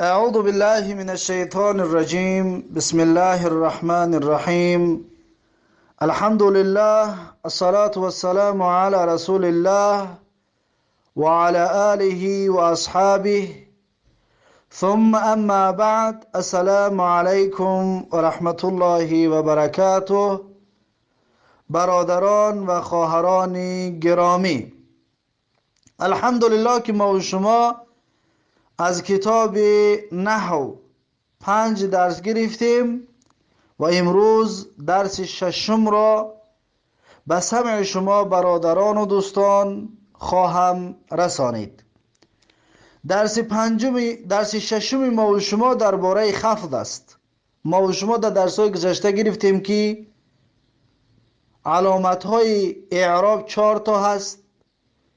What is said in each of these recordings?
أعوذ بالله من الشيطان الرجيم. بسم الله الرحمن الرحيم. الحمد لله، الصلاة والسلام على رسول الله وعلى آله وأصحابه، ثم أما بعد. السلام عليكم ورحمة الله وبركاته. برادران و خواهران گرامی، الحمدلله که ما و شما از کتاب نحو 5 درس گرفتیم و امروز درس ششم را به سمع شما برادران و دوستان خواهم رسانید. درس درس ششم ما و شما درباره خفض است. ما و شما در درس‌های گذشته گرفتیم که علامت‌های اعراب 4 تا هست.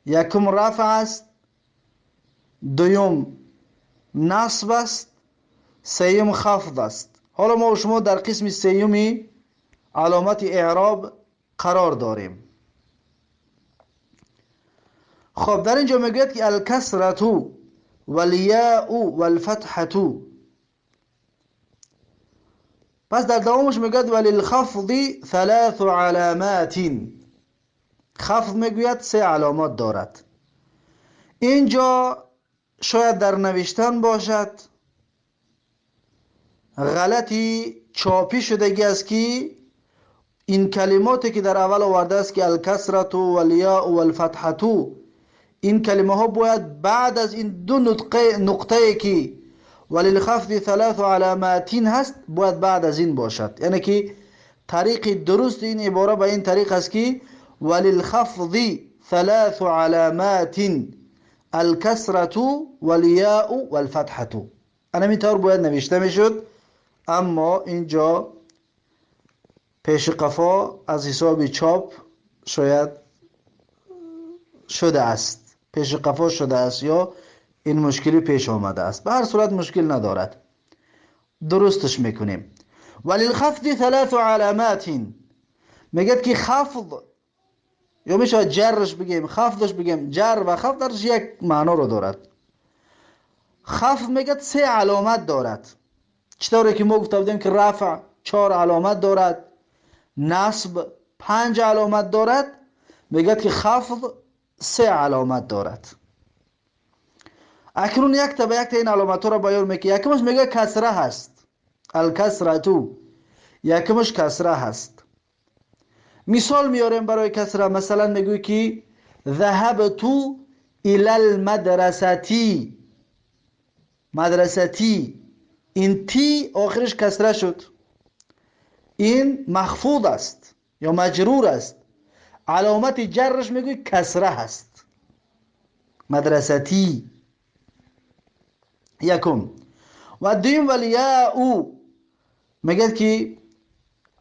یکم رفع است، دوم نصب است، سیم خفض است. حالا ما و شما در قسم سیومی علامت اعراب قرار داریم. خب در اینجا میگوید که الکسرة والیاء والفتحة. پس در دوامش میگوید وللخفض 3 علامات. خفض میگوید 3 علامات دارد. اینجا شاید در نوشتن باشد غلطی چاپی شدگی است که این کلماتی که در اول آورده است که الکسرة والیاء والفتحة، این کلمه ها باید بعد از این دو نقطه که وللخفض 3 علامات هست باید بعد از این باشد. یعنی که طریق درست این عباره به این طریق است که وللخفض 3 علامات الکسرة والیاء والفتحة. همین طور باید نوشته میشد، اما اینجا پیش قفا از حساب چاپ شاید شده است، پیش قفا شده است یا این مشکلی پیش آمده است. به هر صورت مشکل ندارد، درستش میکنیم. وللخفض 3 علامات. میگه که خفض یا میشه جرش بگیم، خفضش بگیم، جر و خفض درش یک معنا رو دارد. خفض میگه 3 علامت دارد. چطوری که ما گفته بودیم که رفع 4 علامت دارد، نصب 5 علامت دارد، میگه که خفض 3 علامت دارد. اکنون یک تا به یک تا این علامت ها را بیان میکنه. یکمش میگه کسره هست، الکسرتو، یکمش کسره هست. مثال میاریم برای کسره. مثلا میگوی که ذهبت الى المدرستی، مدرستی، این تی آخرش کسره شد، این مخفوض است یا مجرور است، علامت جرش میگوی کسره هست، مدرستی یکم. و دویم ولیاء، میگه که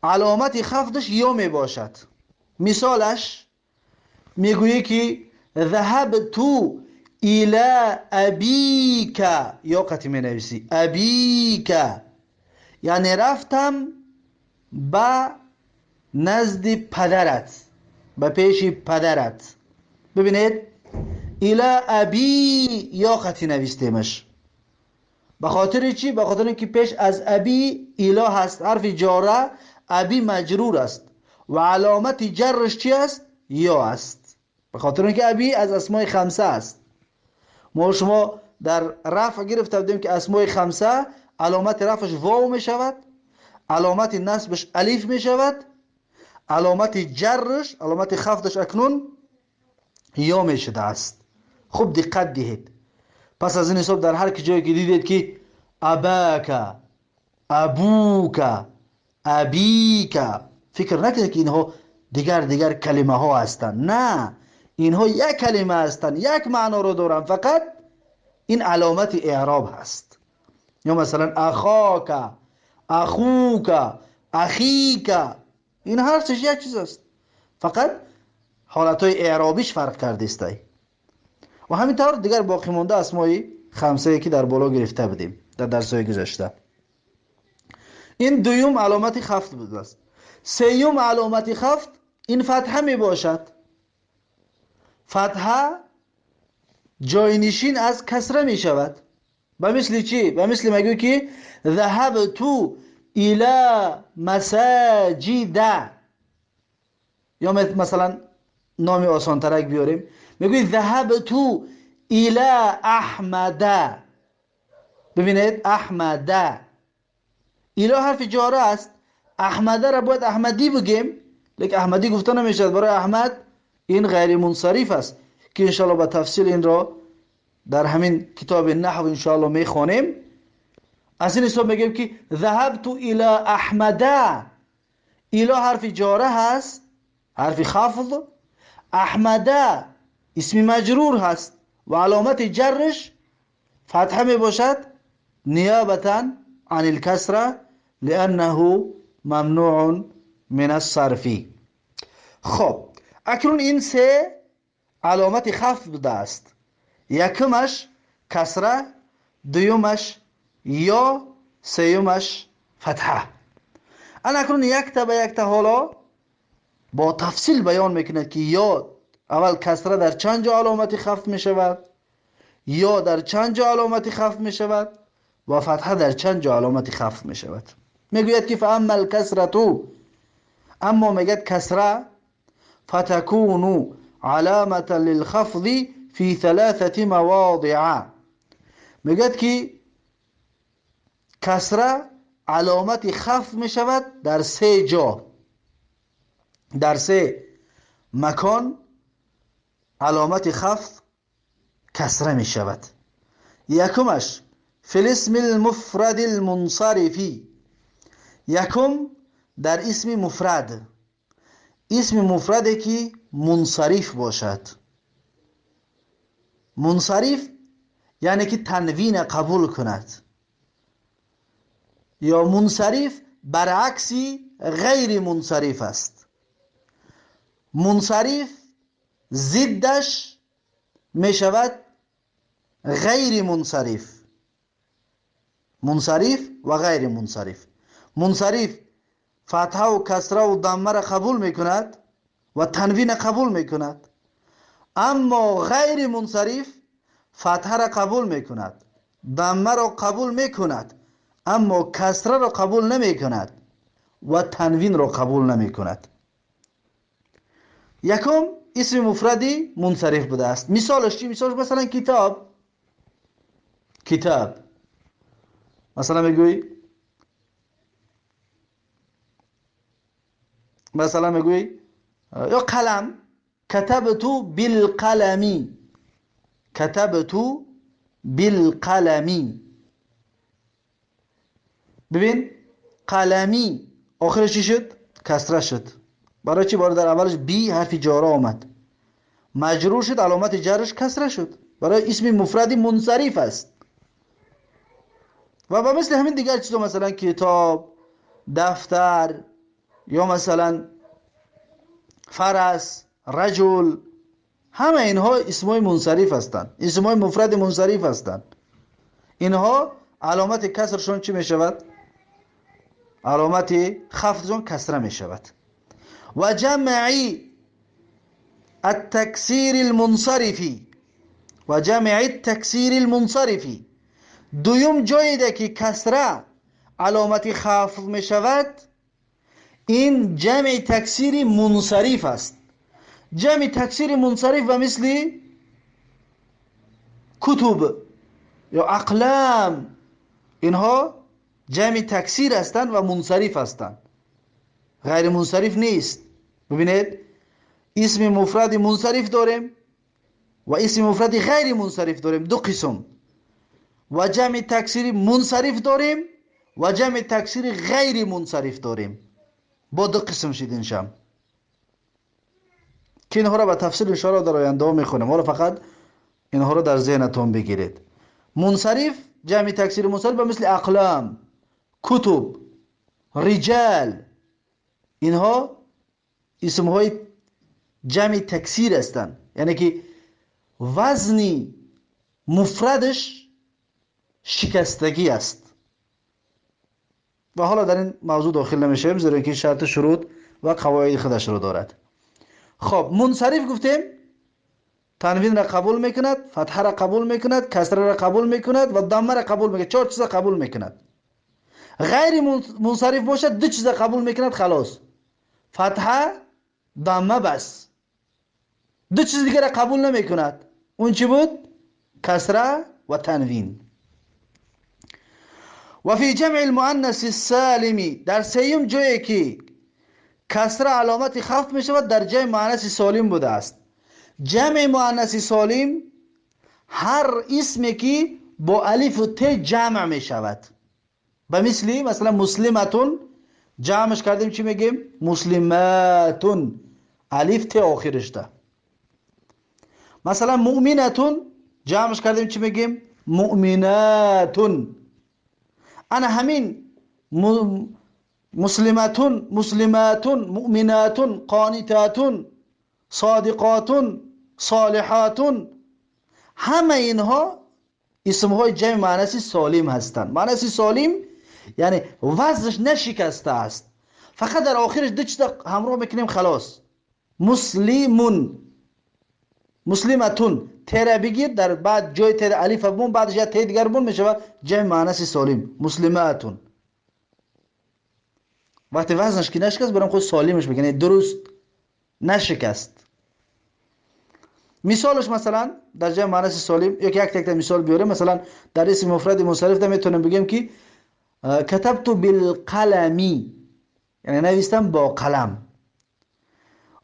علامت خفضش یا می باشد. مثالش میگویی که ذهبت الى ابیک، یا قطعی می نویسی ابیک، یعنی رفتم به نزد پدرت، به پیش پدرت. ببینید الى ابی یا قطعی نویستیمش، به خاطر چی؟ به خاطر اینکه پیش از ابی الی هست، حرف جاره، ابی مجرور است و علامت جرش چی است؟ یا است. به خاطر اینکه ابی از اسمای خمسه است. ما شما در رفع گرفته بودیم که اسمای خمسه علامت رفعش واو می شود، علامت نصبش الف می شود، علامت جرش، علامت خفضش اکنون یا می شده است. خوب دقت دهید. پس از این حساب در هر جایی که دیدید که اباک، ابوک، ابیک، فکر نکنید که اینها دیگر کلمه ها هستند. نه، اینها یک کلمه هستند، یک معنا رو دارن، فقط این علامت اعراب هست. یا مثلا اخاک، اخوک، اخیک، این هر چیز یک چیز است، فقط حالتهای اعرابیش فرق کرده است. و همینطور دیگر باقی مانده اسمای خمسه که در بالا گرفته بودیم در درس‌های گذشته. این دوم علامت خفض بوده است. سیوم علامت خفض این فتحه می باشد. فتحه جاینشین از کسره می شود. به مثل چی؟ به مثل میگوی که ذهبت الى مساجد، یا مثلا نام آسان ترک بیاریم، میگوی ذهبت الى احمد. ببینید احمد، الى حرف جاره است، احمد را باید احمدی بگیم، لیکن احمدی گفته نمیشد، برای احمد این غیر منصرف است که انشاءالله با تفصیل این را در همین کتاب نحو انشاءالله میخوانیم. از این حساب میگیم که ذهبت الى احمد، الى حرف جاره هست، حرف خفض، احمد اسم مجرور هست و علامت جرش فتحه می باشد نیابتا عن الکسره لانه ممنوع من الصرف. خب اکنون این سه علامت خفض بوده است، یکمش کسره، دومش یا، سیومش فتحه. اکنون یک تا به یک تا حالا با تفصیل بیان میکند که یا اول کسره در چند جا علامت خفض میشود، یا در چند جا علامت خفض میشود و فتحه در چند جا علامت خفض میشود. میگوید که فاما الکسره، اما میگد کسره فتكون علامة للخفض في ثلاثة مواضع. میگد که کسره علامت خفض میشود در سه جا، در سه مکان علامت خفض کسره می شود. یکمش فی الاسم المفرد المنصرفی، یکم در اسم مفرد، اسم مفردی که منصرف باشد. منصرف یعنی که تنوین قبول کند، یا منصرف برعکس غیر منصرف است. منصرف ضدش می شود غیر منصرف، منصرف و غیر منصرف. منصرف فتحه و کسره و ضمه را قبول می کند و تنوین قبول می کند، اما غیر منصرف فتحه را قبول می کند، ضمه را قبول می کند، اما کسره را قبول نمی کند و تنوین را قبول نمی کند. یکم اسم مفردی منصرف بوده است. مثالش چی؟ مثالش مثلا کتاب. کتاب مثلا میگویی، مثلا میگویی یا قلم، کتبت بالقلم، کتبت بالقلم. ببین قلمی آخرش چی شد؟ کسره شد. برای چی؟ برای در اولش بی حرف جاره آمد، مجرور شد، علامت جرش کسره شد. برای اسم مفردی منصرف است. و با مثل همین دیگر چیزا، مثلا کتاب، دفتر، یا مثلا فرس، رجل، همه اینها اسمای منصرف هستند، اسمای مفرد منصرف هستند. اینها علامت کسرشون چی می شود؟ علامت خفضشون کسره می شود. و جمع التکسیر المنصرفی، و جمع التکسیر المنصرفی، دویم جایی ده که کسره علامت خفض می شود، این جمع تکسیر منصرف است. جمع تکسیر منصرف و مثل کتب یا اقلام، اینها جمع تکسیر هستند و منصرف هستند، غیر منصرف نیست. ببینید اسم مفرد منصرف داریم و اسم مفرد غیر منصرف داریم، دو قسم. و جمع تکسیر منصرف داریم و جمع تکسیر غیر منصرف داریم، با دو قسم شد این شم که اینها را به تفصیل انشاءالله در آینده میخونیم. حالا فقط اینها را در ذهنتون بگیرید. منصرف، جمع تکسیر منصرف به مثل اقلام، کتب، رجال، اینها اسمهای جمع تکسیر هستند، یعنی که وزن مفردش شکستگی است. و حالا در این موضوع داخل نمیشیم زیرا که شرط شروط و قواعد خودش رو دارد. خب منصرف گفتیم، تنوین را قبول میکند، فتحه را قبول میکند، کسره را قبول میکند و ضمه را قبول میکند. چهار چیز قبول میکند. غیر منصرف باشد دو چیز قبول میکند خلاص. فتحه، ضمه بس. دو چیز دیگه را قبول نمیکند. اون چی بود؟ کسره و تنوین. و فی جمع المؤنث السالم، در سیوم جایی که کسره علامت خفض میشود در جمع مؤنث سالم بوده است. جمع مؤنث سالم هر اسمی که با الف و ت جمع میشود، به مثلی مثلا مسلمتون جمعش کردیم چی میگیم؟ مسلماتون، الف ت آخرش ده. مثلا مؤمنتون جمعش کردیم چی میگیم؟ مؤمناتون. انا همین مسلمتون، مسلماتون، مؤمناتون، قانتاتون، صادقاتون، صالحاتون، همه اینها اسمهای جمع مؤنث سالم هستند. مؤنث سالم یعنی وزنش نشکسته است، فقط در آخرش دو چیز همراه میکنیم خلاص. مسلمون، مسلمتون، تره بگیر در بعد جای تر الف بون، بعدش یه ت دیگر بون میشه جمع مؤنث سالم مسلماتون. وقتی وزنش که نشکست برام خود سالمش بکنه، درست نشکست. مثالش مثلا در جمع مؤنث سالم یک یک تک مثال بیاریم. مثلا در اسم مفرد منصرف ده میتونیم بگیم که کتبت بالقلم، یعنی نوشتم با قلم.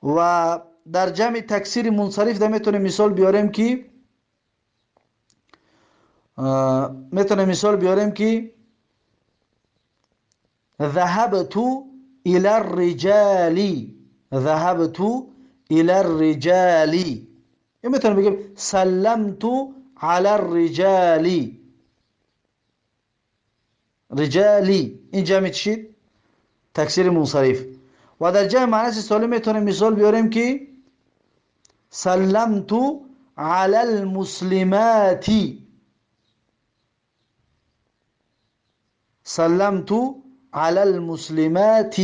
و در جمع تکثیر منصرف ده میتونیم مثال بیاریم که میتونیم مثال بیاریم که ذهبت الى الرجال، ذهبت الى الرجال. یا میتونیم بگیم سلمت علی الرجال، رجالی. این جمع چی؟ تکثیر منصرف. و در جمع مؤنث سالم میتونیم مثال بیاریم که سلمت علی المسلمات، سلمت علی المسلمات.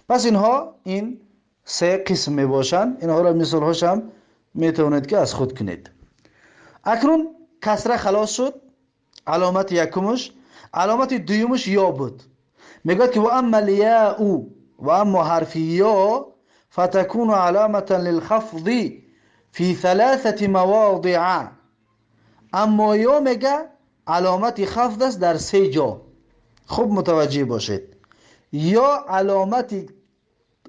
پس اینها این سه قسم میباشند. اینها را مثال هاش هم میتوانید که از خود کنید. اکنون کسره خلاص شد، علامت یکمش. علامت دومش یا بود. میگوید که و اما الیاء و اما حرف یا فتكون علامة للخفض في ثلاثة مواضع. اما یا میگه علامت خفض است در سه جا. خوب متوجه باشید، یا علامت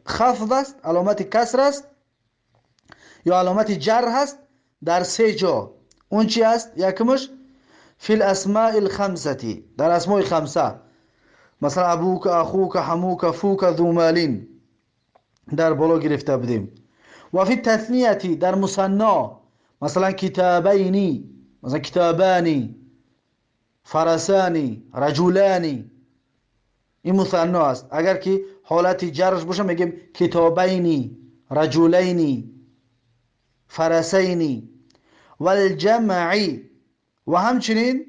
خفض است، علامت کسر است، یا علامت جر هست در سه جا. اون چی است؟ یکمش فی الاسماء الخمسه، در اسماء خمسه، مثلا ابوک، اخوک، حموک، فوک، ذو مالین، در بالا گرفته بودیم. و فی تثنیتی، در مثنا، مثلا کتابینی، مثلا کتابانی، فرسانی، رجلانی، این مثنا است. اگر که حالت جرش باشه میگیم کتابینی، رجلینی، فرسینی. والجمعی، و همچنین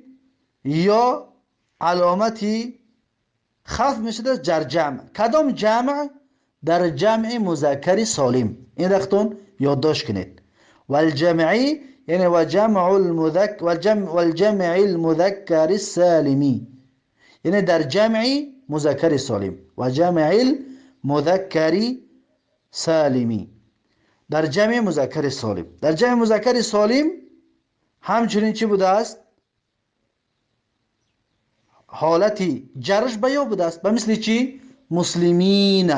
یا علامتی خفض میشه در جمع. کدام جمع؟ در جمع مذکر سالم. این رختون یادداشت کنید. والجمعی یعنی و جمع المذکر والجمع والجمع المذکر السالمی، یعنی در جمع مذکر سالم. و جمع المذکر سالمی، در جمع مذکر سالم. در جمع مذکر سالم همچنین چی بوده است؟ حالتی جرش به یا بوده است. به مثل چی؟ مسلمین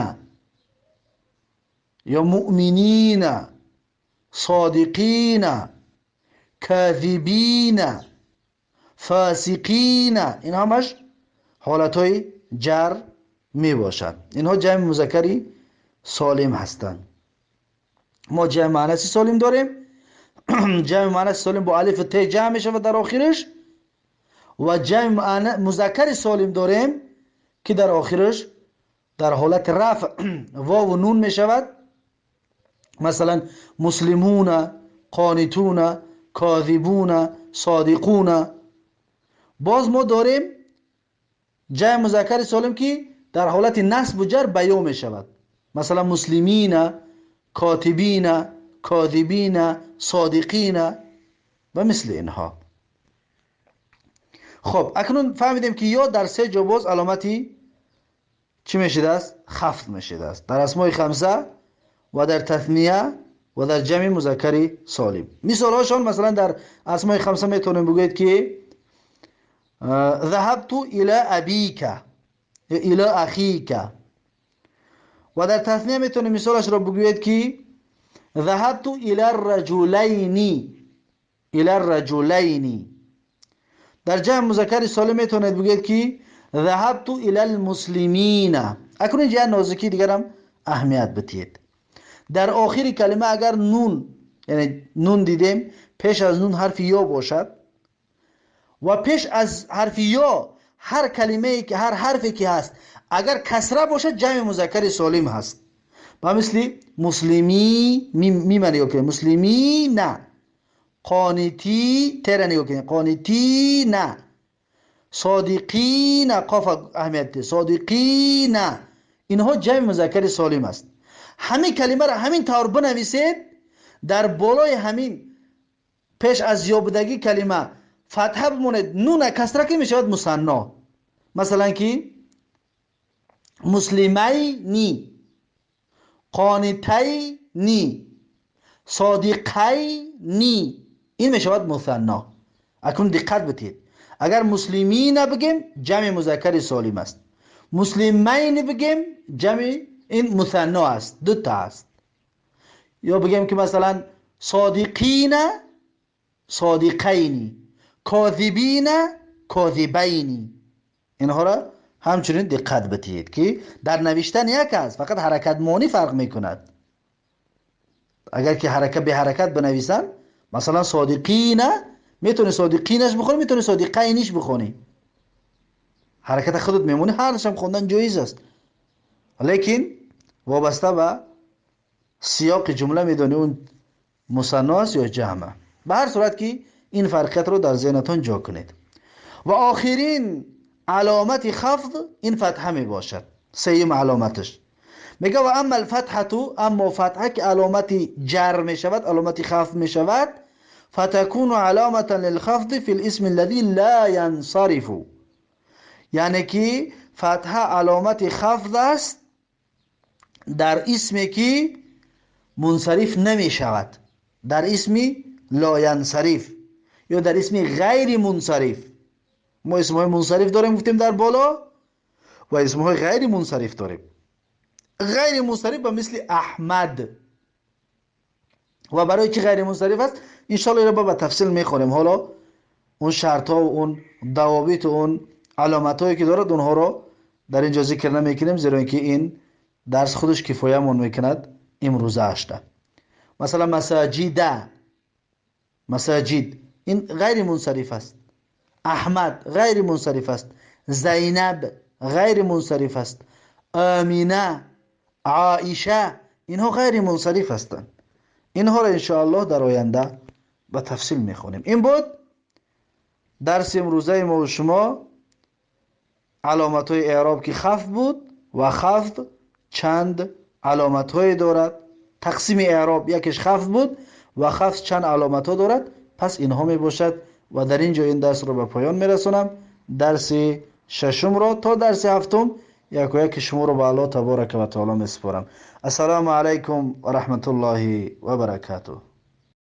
یا مؤمنین، صادقین، کاذبین، فاسقین، این همش حالتهای جر می باشد. اینها جمع مذکری سالم هستند. ما جمع مؤنث سالم داریم. جمع مؤنث سالم با الف ت جمع میشه در آخرش، و جمع مذکر سالم داریم که در آخرش در حالت رفع واو و نون می شود. مثلا مسلمون، قانتون، کاذبون، صادقون. باز ما داریم جمع مذکر سالم که در حالت نصب و جر بیان می شود. مثلا مسلمین، کاتبین، کاذبین، صادقین و مثل اینها. خب اکنون فهمیدیم که یا در سه جا باز علامتی چی میشده است؟ خفض میشده است، در اسمای خمسه و در تثنیه و در جمع مذکر سالم. مثال هاشون مثلا در اسمای خمسه میتونیم بگویید که ذهبت الى ابیک یا الى اخیک، و در تثنیه میتونیم مثالش را بگویید که ذهبت الى الرجلین، الى الرجلین. در جمع مذکر سالم میتونید بگویید که ذهبت الى المسلمین. اکنون اینجا نازکی دیگرم اهمیت بدید. در آخر کلمه اگر نون، یعنی نون دیدیم، پیش از نون حرف یا باشد و پیش از حرف یا هر کلمه که هر حرفی که هست اگر کسره باشد جمع مذکر سالم هست. با مثل مسلمی، میم نگاه کنید، مسلمی نه، قانتی تر نگاه کنید، قانتی نه، صادقین قاف اهمیت، صادقین، اینها جمع مذکر سالم است. همین کلمه را همین طور بنویسید، در بالای همین پیش از یابدگی کلمه فتحه بماند، نون کسره که میشود مثنا. مثلا که مسلمینی، قانتینی، صادقینی، این میشود مثنا. اکنون دقت بدهید، اگر مسلمین بگیم جمع مذکر سالم است، مسلمین بگیم جمع این مثنا است، دو تا است. یا بگیم که مثلا صادقین، صادقینی، کاذبین، کاذبینی. اینها را همچنین دقت بدهید که در نوشتن یک است، فقط حرکت معنی فرق میکند. اگر که حرکت به حرکت بنویسن، مثلا صادقین میتونی صادقینش بخونی، میتونی صادقینش بخونی، حرکت خودت میمونی، هرش هم خوندن جایز است، لیکن وابسته به سیاق جمله میدونی اون مثنا است یا جمع. به هر صورت که این فرقیت رو در ذهنتون جا کنید. و آخرین علامت خفض این فتحه می باشد، سیم علامتش. میگه و اما الفتحه، اما فتحه که علامت جر می شود، علامت خفض می شود، فتكون علامة للخفض في الاسم الذي لا ينصرف. یعنی که فتحه علامت خفض است در اسمی که منصرف نمی شود، در اسمی لا ینصرف یا در اسم غیر منصرف. ما اسمهای منصرف داریم گفتیم در بالا و اسمهای غیر منصرف داریم. غیر منصرف به مثل احمد. و برای چی غیر منصرف است؟ انشالله را با تفصیل میخونیم. حالا اون شرط ها و اون ضوابط و اون علامت هایی که دارد اونها را در اینجا ذکر نمیکنیم، زیرا اینکه این درس خودش کفایه مون میکند امروزه اشته. مثلا مساجد، مساجد این غیر منصرف است، احمد غیر منصرف است، زینب غیر منصرف است، آمینه، عایشه، اینها غیر منصرف هستند. اینها را انشاءالله در آینده به تفصیل میخونیم. این بود درس امروزه ما و شما، علامت های اعراب که خفض بود و خفض چند علامت های دارد. تقسیم اعراب یکیش خفض بود و خفض چند علامت ها دارد. پس اینها می باشد و در اینجا این درس را به پایان میرسونم. درس ششم را تا درس هفتم یک و یک شما رو به الله تبارک و تعالی میسپارم. السلام علیکم و رحمت الله و برکاته.